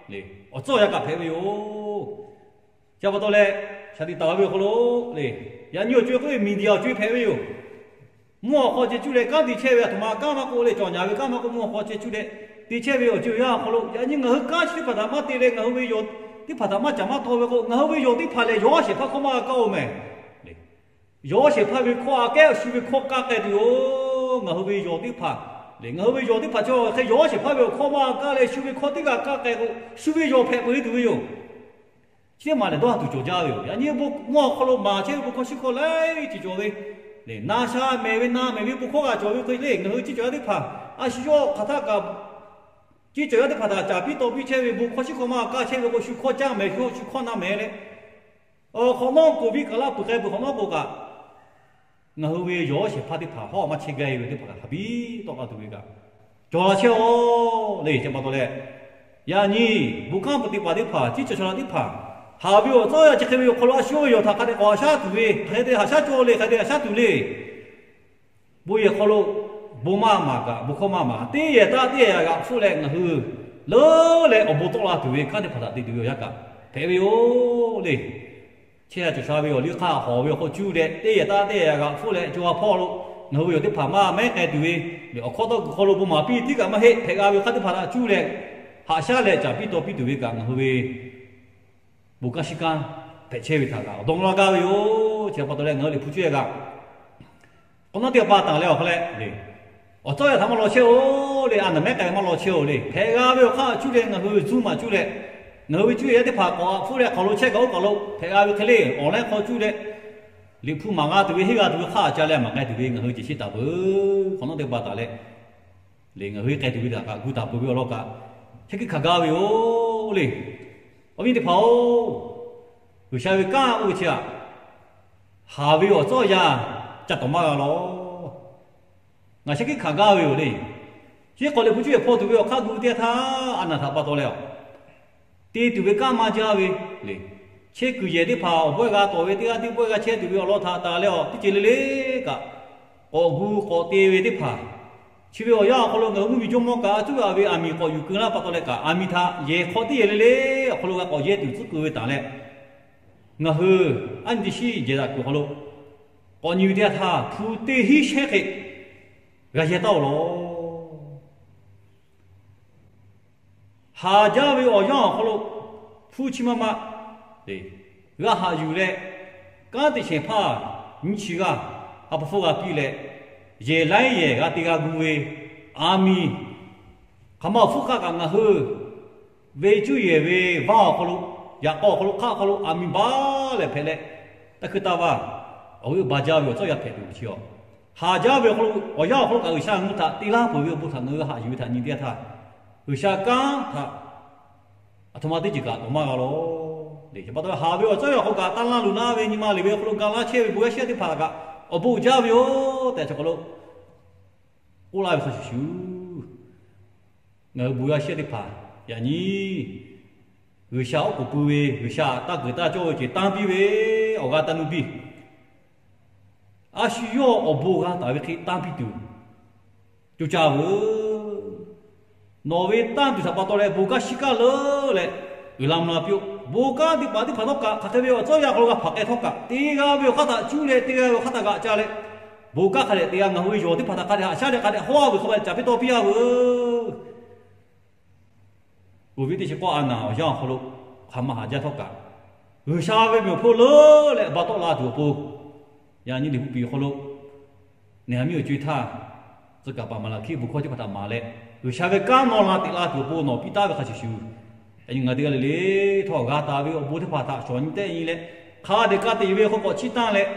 awˬ tcuhˉ awˬ yanˇ kaꞈ hpehꞈ ve yoˬ. Chi pa taw leh, shaˍ tiꞈ taˍ ve awˬ hk'aw lo le, yaꞈ nyi awˬ co-e k'oˆ ve media awˬ co-e hpehꞈ ve yoˬ. Mvuhˇ awˬ hk'aw ceh cuˇ leh kanˉ te chehˇ ve, a htoꞈ ma kanˉ maˇ k'oˆ leh cawˬ nyaˍ ve kanˉ maˇ k'oˆ, mvuhˇ awˬ hk'aw ceh cuˇ leh te chehˇ ve awˬ co-e awˬ yanˇ awˬ hk'aw lo, yaꞈ nyi ngaˬ hui kanˉ chi teˇ hpaˍ htaꞈ maˇ te leh ngaˬ hui ve yawˬ teˇ hpaˍ htaꞈ maˇ caˍ maˇ taw ve k'o, ngaˬ hui ve yawˬ teˇ hpaˍ lehˬ yawˬ shehˍ hpaˇ hkawˇ maˇ g'a kaˇ-oˬ mehˍ. Yawˬ shehˍ hpaˇ ve hkawˇ aꞈ kehˉ shu ve hkawˇ kaˇ k'ai tuˬ yoˬ. Ngaˬ hui ve yawˬ teˇ hpaˍ lehˬ, ngaˬ hui ve yawˬ teˇ hpaˍ chi hk'e yawˬ shehˍ hpaˇ ve awˬ hkawˇ maˇ g'a kaˇ leh shu ve hkawˇ teˇ g'aˇ kaˇ k'ai k'o, shu ve yawˬ hpehꞈ peuˬ e tuˬ ve yoˬ. Chi teˇ maˬ lehˬ dawˇ ha tuˬ cawˬ jaˇ ve yoˬ. Yaꞈ nyi mvuhˇ awˬ hk'aw lo maˍ chehˇ ve bon hkawˇ shiˉ hkawˇ laiˉ ceuˬ cawˬ ve, na sha mehˍ ve na mehˍ ve bon hkawˇ g'a cawˬ ve hk'e le, ngaˬ hui ceˇ cawˬ yaˇ teˇ hpaˍ a shu yawˇ hk'aˬ htaˇ kaꞈ, ceˇ cawˬ yaˇ teˇ hpaˍ htaꞈ caˍ piˇ taw piˇ chehˇ ve bon hkawˇ shiˉ hkawˇ maˇ g'a kaˇ chehˇ ve k'o, shu hkawˇ caˇ mehˍ, shu hkawˇ na mehˍ leh, awˬ hk'awꞈ nawˉ k'oˍ piˇ kaꞈ laˇ peuˬ k'ai peuˬ hk'awꞈ nawˉ k'oˍ kaꞈ, ngaˬ hui ve yawˬ shehˍ hpaˇ teˇ hpaˍ hawˉ maˇ chehˇ gaˇ ve teˇ hpaˍ kaꞈ hk'a biˇ tawˆ la tuˬ ve kaꞈ cawˬ la chehˇ-oˬ le. Chi pa taw leh, yaꞈ nyi bon kanˉ peuˬ teˇ hpaˍ teˇ hpaˍ, ceˇ cawˬ shaˍ laꞈ teˇ hpaˍ, haꞈ ve awˬ tcuhˉ yaˇ chi hk'e ve awˬ hk'aw lo a shu ve yawˬ htaꞈ hk'a dehꞈ k'awꞈ haꞈ shaˉ tuˬ ve, hk'aˬ hk'e te haꞈ shaˉ cawˇ le, hk'aˬ hk'e te haꞈ shaˉ tuˬ le. Bon yehˬ hk'aw lo bon maˇ maˍ kaꞈ, bon hkawˇ maˇ maˍ, teˇ yehˬ taˇ teˇ yehˬ g'aꞈ hpfuhˆ leh ngaˬ hui leuˉ leh awˬ bon tawˆ la tuˬ ve kanˉ teˇ hpaˍ htaꞈ te tuˬ ve awˬ yanˇ kaꞈ hpehꞈ ve yoˬ le. Chehˇ a cawˬ sha ve awˬ liˇ hk'aˇ hawˬ ve awˬ hk'aw cuˇ leh teˇ yehˬ taˇ teˇ yehˬ g'aꞈ hpfuhˆ leh co ha hpawˇ lo ngaˬ hui ve yawˬ teˇ hpaˍ maˇ mehˉ k'ai tuˬ ve, awˬ hkawˇ tawˆ kuiˬ hk'aw lo bon maˍ piˇ tiˉ kaꞈ maˇ heˆ hpehꞈ g'a ve hk'aˇ teˇ hpaˍ htaꞈ cuˇ leh haꞈ shaˉ leh caˍ piˇ taw piˇ tuˬ ve kaꞈ ngaˬ hui ve bon kanˉ shiˉ kanˉ hpehꞈ chehˇ ve htaꞈ kaꞈ awˬ dawˇ laˇ gaˇ ve yoˬ. Chi pa taw leh ngaˬ hui Liꞈ hpu cuˇ yehˬ kaꞈ k'awꞈ nawˉ teˇ pa taˍ leh awˬ hk'aw leh, awˬ tcuhˉ yaˇ htaꞈ maˇ law chehˇ-oˬ le, a naˍ mehˉ k'ai maˇ law chehˇ-oˬ le, hpehꞈ g'a ve awˬ hk'aˇ cuˇ leh ngaˬ hui zuˇ maˍ cuˇ leh, ngaˬ hui ve cuˇ yehˬ teˇ hpaˍ k'awꞈ hpfuhˆ leh hk'aˬ lo chehˇ kaꞈ oˇ kaꞈ lo hpehꞈ g'a ve hk'e le, awˬ laiˉ hk'aw cuˇ leh, Liꞈ hpu maˍ g'a tuˬ ve henˇ g'a tuˬ ve hk'aˇ ca leh maˍ k'ai tuˬ ve ngaˬ hui ceh shiˉ taˍ peuˬ. K'awꞈ nawˉ teˇ pa taˍ leh, le ngaˬ hui hk'e tuˬ ve htaꞈ kaꞈ gu taˍ peuˬ ve awˬ lawn kaꞈ, chehˇ kuiˬ hkanˍ gaˇ ve yoˬ le. Awˬ viˉ teˇ hpaˍ-oˬ, G'uiˬsha ve kanˉ oˇ ve chi aꞈ, haˍ ve awˬ tcuhˉ yaˇ ca tawˍ maˇ g'a law. Ngaˬ chehˇ kuiˬ hkanˍ gaˇ ve yoˬ le. Chi k'awꞈ Liꞈ hpu cuˇ yehˬ hpaw tuˬ ve awˬ hk'aˇ gu teˇ htaˇ, a naˍ htaꞈ pa taw leh a te tuˬ ve kanˉ maˇ jaˇ ve le. Chehˇ kuiˬ yehˬ teˇ hpaˍ awˬ bawehˇ g'a tawˍ ve teˇ g'aˇ teˇ bawehˇ g'a chehˇ tuˬ ve awˬ lawn htaꞈ taˍ leh a teˇ ceuˬ le le kaꞈ, k'awꞈ gu k'awꞈ te ve teˇ hpaˍ, chi ve awˬ yanˇ awˬ hk'aw lo ngaˬ hui mvuhˇmiˬ jawˇmawˇ kaꞈ a cuˉ ve a ve aˬ miˍ k'awꞈ yuˬ keu laˇ pa taw leh kaꞈ, aˬ miˍ htaꞈ yehˬ hk'aw teˇ yehˬ le le awˬ hk'aw lo g'a k'awꞈ yehˇ tuˬ tcuhˉ keu ve taˍ leh, ngaˬ hui a nyi teˇ shiˉ jehˬ daꞈ kuiˬ awˬ hk'aw lo k'awꞈ nyi ve teˇ yanˇ htaˇ, hpu teˇ hinˉ shehˉ hk'e g'a yehˇ taˉ-oˬ law. Haˍ jaˇ ve awˬ yanˇ awˬ hk'aw lo hpu chi ma ma g'a haꞈ yuˬ leh, kanˉ te shehˍ hpaˇ nyiˇ chi g'aˇ ha pa hpfuhˇ g'a piˇ leh, yehˬ laiˉ yehˬ g'a te g'a gu ve aˬ miˍ hk'aˬ ma awˬ hpfuhˇ hk'aˆ kaꞈ ngaˬ hui ve cuˇ yehˬ ve vaˇ awˬ hk'aw lo, yaꞈ k'aw awˬ hk'aw lo hk'aˆ awˬ hk'aw lo aˬ miˍ baˬ leh hpehꞈ leh, taˇ hkuiˇ taˇ vaˇ awˬ g'euˆ ba jaˇ ve awˬ tcuhˉ yaˇ hpehꞈ tuˬ chi a. Haˍ jaˇ ve awˬ hk'aw lo awˬ yanˇ awˬ hk'aw lo kaꞈ G'uiˬsha ngaˬ hui htaꞈ te laˇ peuˬ ve awˬ bon htaꞈ ngaˬ hui haꞈ yuˬ ve htaꞈ nyi teˇ yanˇ htaˇ, G'uiˬsha kanˉ htaꞈ aˬ htoꞈ ma teˇ ceuˬ kaꞈ tawˍ maˇ g'a law. Chi pa taw haˍ ve awˬ tcuhˉ yaˇ awˬ hk'aw kaꞈ taˇ laˇ luˬ laˇ ve nyi ma liꞈ ve awˬ hk'aw lo ga laˇ chehˇ ve bon yaˇ shiˉ yaˇ teˇ hpaˍ kaꞈ awˬ bon uiˍ jaˇ ve yoˬ tehꞈ chi hk'aw lo k'oˆ laˇ ve hk'a shuˍ shuˍ, ngaˬ hui bon yaˇ shiˉ yaˇ teˇ hpaˍ yaꞈ nyi G'uiˬsha oˉ k'oˍ pui ve, G'uiˬsha taˇ kuiˬ taˇ cawˇ ve ceuˬ tanˇ piˇ ve, awˬ g'aˇ taˇ nuˇ piˇ. A shu yawˇ awˬ bon g'a taˍ ve hk'e tanˇ piˇ tuˬ co caˇ veuˬ. Nawˬ ve tanˇ tuˬ htaꞈ pa taw leh bon kanˉ shiˉ kanˉ leuˉ leh uiˍ la mvuh la piˇ-oˆ. Bon kanˉ teˇ hpaˍ teˇ hpaˍ htawˇ kaꞈ hk'aˬ hk'e ve awˬ tcuhˉ yaˇ hk'aw lo g'a hpaˍ k'ai htawˇ kaꞈ, te g'a ve awˬ hk'aˇ htaꞈ cuˇ leh te g'a ve awˬ hk'aˇ htaꞈ g'aꞈ ca leh, bon kanˉ hk'a dehꞈ te g'a, ngaˬ hui ve yawˬ teˇ hpaˍ htaꞈ hk'a dehꞈ haꞈ shaˉ leh hk'a dehꞈ hawˉ-a veuˬ hk'a ma caˍ piˇ taw piˇ-a veuˬ. Oˇ ve teˇ chi k'awˇ a naˍ awˬ yanˇ awˬ hk'aw lo hk'aˬ ma haˍ jaˇ htawˇ kaꞈ, G'uiˬsha ve mvuhˇ hpfuhˇ leuˉ leh ba tawˆ la tuˬ awˬ pon, yaꞈ nyi Liꞈ hpu piˍ awˬ hk'aw lo Neˍhaˍmiˆ awˬ co-e htaˇ, tcuh kaˍ paˍ maˍlaˍhkiˆ bon hkawˇ teˇ hpaˍ htaꞈ maˍ leh, G'uiˬsha ve kanˉ nawˇ la teꞈ la tuˬ awˬ pon nawˬ piˇ taˉ ve hk'a shuˍ shuˍ, yaꞈ nyi ngaˬ hui teˇ g'aˇ le le htawˇ g'a taˍ ve awˬ bon teˇ hpaˍ htaꞈ shawˍ nyi tehˆ nyi leh, hk'a dehꞈ ka tiꞈ ve hk'aw k'awꞈ chiˇ tanˇ leh,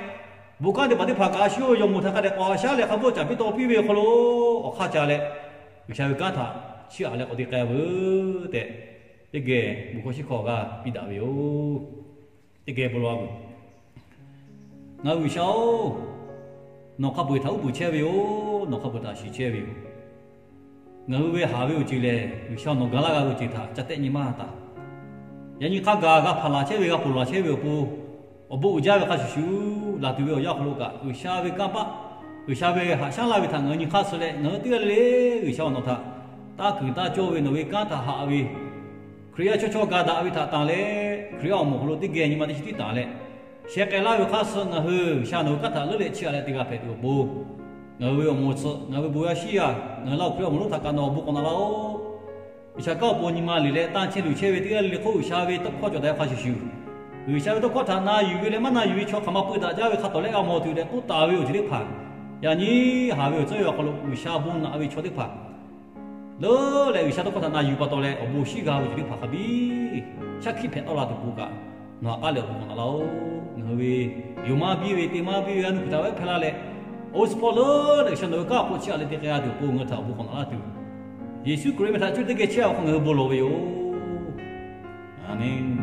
bon kanˉ teˇ hpaˍ teˇ hpaˍ kaꞈ a shu yawˇ ve yawˬ moˍ htaꞈ hk'a dehꞈ k'awꞈ haꞈ shaˉ leh hk'a bvuhˇ caˍ piˇ taw piˇ ve awˬ hk'aw lo awˬ hk'aˇ ca leh, G'uiˬsha ve kanˉ htaꞈ chiˇ aꞈ leh k'awꞈ te k'ai veuˬ tehꞈ, teˇ geh bon hkawˇ shiˉ hkawˇ g'a piˇ daꞈ ve yoˬ. Teˇ geh bon lawˬ-a veuˬ. Ngaˬ hui G'uiˬsha-oˬ, nawˬ hk'a peu-eˬ htaꞈ uˉ peunˍ chehˇ ve yoˬ. Nawˬ hk'a peu-eˬ htaꞈ shiˍ chehˇ ve yoˬ. Ngaˬ hui ve haˍ ve awˬ ceuˬ lehˬ, G'uiˬsha nawˬ ga laˇ g'a ve awˬ ceuˬ htaꞈ ca tehˆ nyi maˇ taˍ. Yaꞈ nyi hk'a gaˬ g'a hpaˍ laˬ chehˇ ve, g'a ponˬ laˬ chehˇ ve awˬ pon, awˬ bon uiˍ jaˇ ve hk'a shuˍ shuˍ, laˬ tuˬ ve awˬ yanˇ awˬ hk'aw lo kaꞈ G'uiˬsha ve kanˇ paˆ, G'uiˬsha ve haꞈ shaˉ laˇ ve htaꞈ ngaˬ hui nyi hk'aˇ suh leh, ngaˬ hui teˇ g'aˇ le le G'uiˬsha nawˬ htaꞈ taˇ kuiˬ taˇ cawˇ ve nawˬ ve kanˉ htaꞈ haꞈ ve Hkriꞈ yaˇ chaw chaw ga daꞈ ve htaꞈ tanˬ leh, Hkriꞈ yaˇ awˬ moˍ awˬ hk'aw lo teˇ geh nyi ma teˇ chi tiˉ tanˬ leh, sheh k'ai laˇ ve hk'aˇ suh ngaˬ hui G'uiˬsha nawˬ hui kanˉ htaꞈ leuˉ leh chiˇ aꞈ leh te g'a hpehꞈ tuˬ awˬ pon, ngaˬ hui ve awˬ moˍ tsuhꞈ, ngaˬ hui ve bon yaˇ shiˉ yaˇ, ngaˬ hui Laˇ huˍ Hkriꞈ yaˇ awˬ moˍ lonˉ htaꞈ kaꞈ nawˬ awˬ bon k'awꞈ naꞈ laˇ-oˆ. G'uiˬsha kanˉ awˬ pon nyi ma liꞈ leh tanˇ chehˇ luˬ chehˇ ve teˇ g'aˇ le le hk'oˆ, G'uiˬsha ve tawˇ hkawˇ cawˬ daꞈ ve hk'a shuˍ shuˍ, G'uiˬsha ve tawˇ hkawˇ htaꞈ na yuˬ ve leh maˇ na yuˬ ve chaw hk'aˬ ma pui daꞈ jaˇ ve hk'a tawˍ leh g'a mawˬ tuˬ tehꞈ k'oˆ taˍ ve awˬ ceuˬ teˇ hpaˍ, yaꞈ nyi haˍ ve awˬ tcuhˉ ve awˬ hk'aw lo G'uiˬsha bon naꞈ ve chaw teˇ hpaˍ leuˉ leh G'uiˬsha tawˇ hkawˇ htaꞈ na yuˬ pa taw leh awˬ bon shiˉ g'a ve awˬ ceuˬ teˇ hpaˍ hk'a biˇ shaˉ hkiˆ hpehꞈ tawˆ la tuˬ bon kaꞈ, nawˬ htaꞈ k'aˉ leh awˬ bon k'awꞈ naꞈ laˇ-oˆ. Ngaˬ hui ve yonˍ maˇ biˇ ve te maˇ biˇ ve g'aˇ nuˇ kuiˬ htaꞈ vehˆ hpehˇ laˇ leh, oˇ suhˍ hpawˇ leuˉ leh G'uiˬsha nawˬ ve kanˉ awˬ hk'oˆ chiˇ aꞈ leh te k'ai g'a tuˬ awˬ pon ngaˬ hui htaꞈ awˬ bon k'awꞈ naꞈ laˇ tuˬ, Yeˍsuˆ Hkriꞈ ve meh htaꞈ cuˇ teˇ geh chehˇ awˬ hk'aw ngaˬ hui bon lawˬ ve yoˬ. Aˍmenˍ.